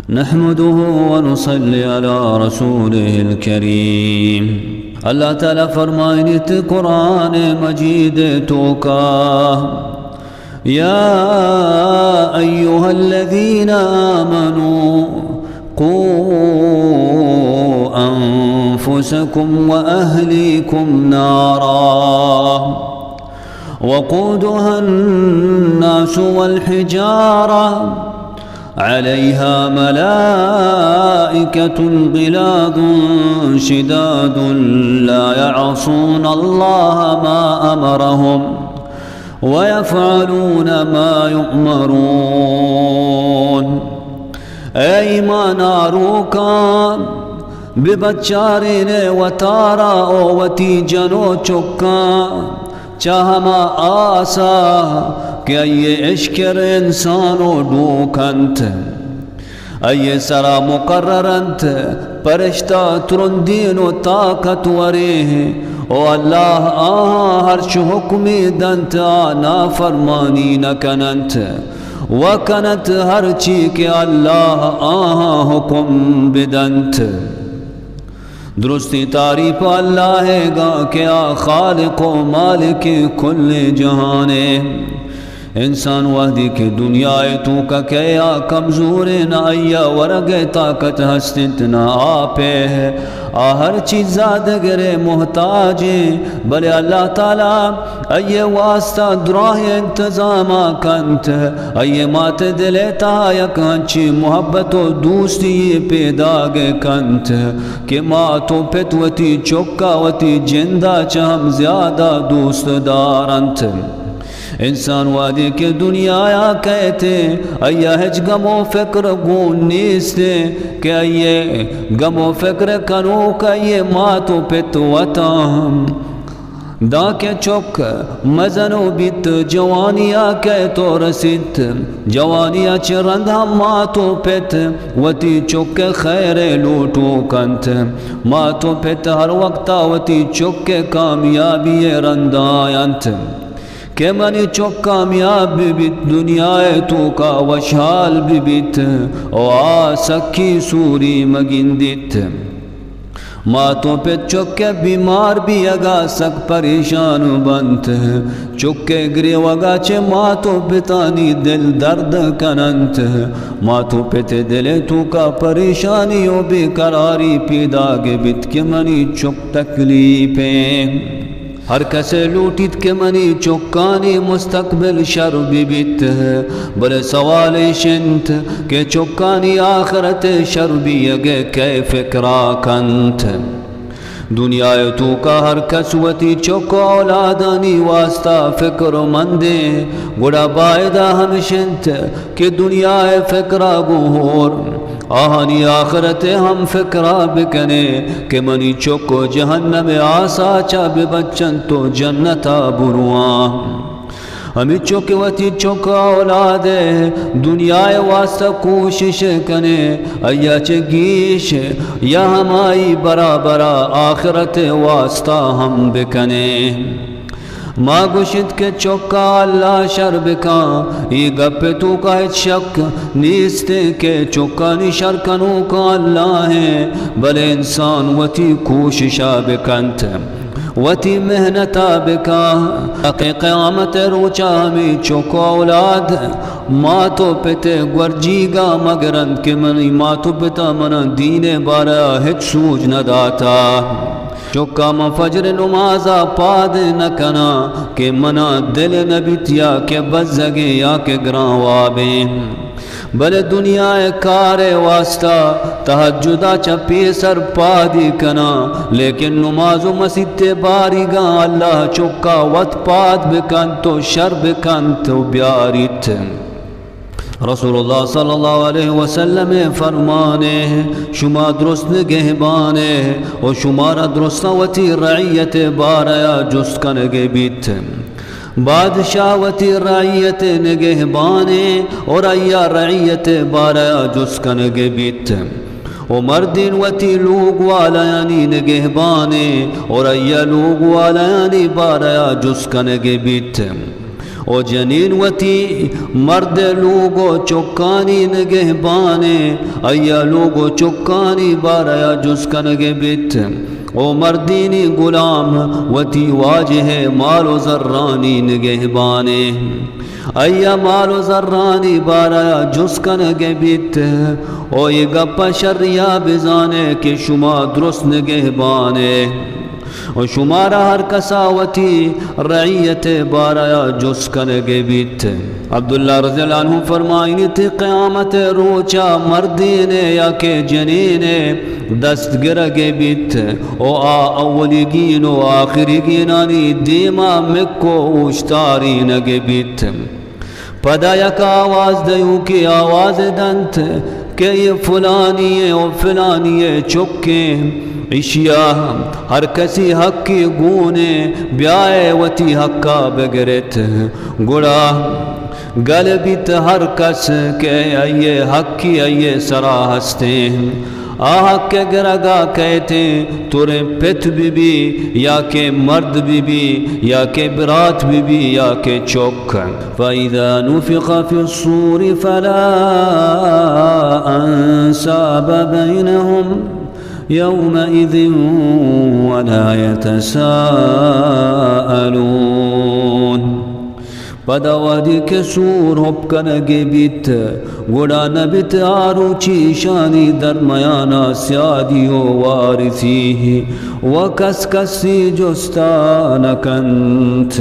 نحمده ونصلي على رسوله الكريم. اللہ تعالی فرمائنیت قرآن مجید توکا، يا أيها الذين آمنوا قوا أنفسكم وأهليكم نارا وقودها الناس والحجارة عليها ملائكة غلاظ شداد لا يعصون الله ما أمرهم ويفعلون ما يؤمرون. اے ایمان آروکاں، ببچارین وتارا و وتی جن و چکاں چہ ہما آسا کہ آئی اشکر انسان و ڈوک انت۔ آئی سرا مقرر انت پرشتہ ترندین و طاقتوریں، و اللہ آہاں ہرچ حکمی دنت آ نافرمانی نکننت، و کننت ہرچی کہ اللہ آہاں حکم بدنت۔ درستیں تعریف اللہ ء گا کہ آ خالق و مالک کل جہان ء۔ انسان وہدی کہ دنیا ء توکا کئے آ کمزوریں، نہ آئی ء ورگ ء طاقت ہست انت، نہ آپ ء۔ آ ہر چیزا دگرے محتاج انت، بلے اللہ تعالی آئی ء واسطہ دراہیں انتظام ء کنت۔ آئی ء مات ء دل ء تہا یک انچیں محبت و دوستی یے پیداگ ء کنت کہ مات و پت وتی چک ء وتی جند ء چہ ہم زیادہ دوست دار انت۔ انسان وہدے کہ دنیا ء کئیت، آئی ء ہچ گم و فکر گون نیست کہ آئی ء گم و فکر کنوک آئی ء مات و پت وت انت۔ دانکہ چک مزن و بیت، جوانی ء کئیت و رسیت، جوانی ء چہ رند ہم مات و پت وتی چک ء خیر ء لوٹوک انت۔ مات و پت ہر وقت ء وتی چک ء کامیابی ء رندا انت کہ منی چک کامیاب بہ بیت، دنیا ء توکا وشحال بہ بیت و آ سکی سوری مگندیت۔ مات و پت چک ء بیمار بیگا سک پریشان بنت۔ چک ء گریوگا چہ مات و پتانی دل درد کننت۔ مات و پت ء دل ء توکا پریشانی و بے قراری پیداگ بیت کہ منی چک تکلیف ء۔ ہر کس ء لوٹیت کہ منی چکانی مستقبل شر بہ بیت، بلے سوال ایش انت کہ چکانی آخرت ء شر بیگ ء کئے فکرا کنت؟ دنیا ء توکا ہر کس وتی چک و اولادانی واسطہ فکر مند انت، گڑا بائدا ہمش انت کہ دنیا ء فکرا گوں ہور آہانی آخرت ء ہم فکرا بکنے کہ منی چک و جہنم ء آسا چہ ببچنت و جنتا برواں۔ ہمینچو کہ وتی چک و اولاد ء دنیا ء واسطہ کوشش کنے، آیا چہ گیش یا ہمائی برابرا آخرت ء واسطہ ہم بکنے۔ ما گوشت کہ چکا اللہ شر بکاں، اے گپ ء توکا ہچ شک نیست کہ چکانی شر کنوکاں اللہ ہیں، بلے انسان وتی کوششا بکنت، وتی محنتا بکاں۔ تاکہ قیامت ء روچا ہمے چک و اولاد مات و پت ء گورجیگا مگرنت کہ منی مات و پتا منا دین ء بارہ ء ہچ سوج نہ داتا۔ چکا من فجر نمازا پاد نہ کناں کہ منا دل نہ بیت یا کہ بزگیں یا کہ گران وابیں۔ بلے دنیا ء کار ء واسطہ تہجدا چہ پیسر پادی کناں، لیکن نماز و مسیت ء باریگاں اللہ چکا وت پاد بکنت و شر بکنت و بیاریت۔ رسول اللہ صلی اللہ علیہ وسلم ء فرمانے، شما درست نگہبانے و شمارا درستاں وتی رعیت ء بارہ ء جست کنگے بیت۔ بادشاہ وتی رعیت ء نگہبانے اور آیا رعیت ء بارہ ء جست کنگے بیت۔ و مردین وتی لوگ والایانی نگہبانے اور آیا لوگ والایانی بارہ ء جست کنگے بیت۔ او جنین وتی مرد لوگ و چکانی نگہبانے، آیا لوگ و چکانی باریا جست کنگ بیت۔ او مردینی غلام وتی واجہ مال و زرانی نگہبانے، آیا مال و زرانی باریا جست کنگ بیت۔ او اے گپا شریا بزانے کہ شما درست نگہبانے۔ و شمارا ہر کسا وتی رعیت باریا جست کنگ بیت۔ عبداللہ رضی اللہ عنہ فرمائنیت، قیامت روچا مردینے یا کہ جنینے دست گرگ بیت و آ اولیگین و آخریگینانی دیما مک و اوشتارینگ بیت۔ پدا یک آواز دیوکے آواز دنت کہ اے فلانی ء و فلانی ء چکیں، اشیا ہر کسی حقے گونے، بیائے وتی حقا بگرت۔ گڑا گل بیت ہر کس کہ آئی ء حقے آئی ء سرا ہستیں۔ آ حق ء گرگا کئیتیں، تریں پت بہ بی یا کہ مرد بہ بی یا کہ برات بہ بی یا کہ چک۔ فإذا نفخ في الصور فلا أنساب بينهم يومئذ ولا يتساءلون۔ پدا وہدے کہ سور ہپ کنگ بیت، گڑا نہ بیت آ روچی ایشانی درمیانا سیادی و وارثی، و کس کسی جستا نہ کنت۔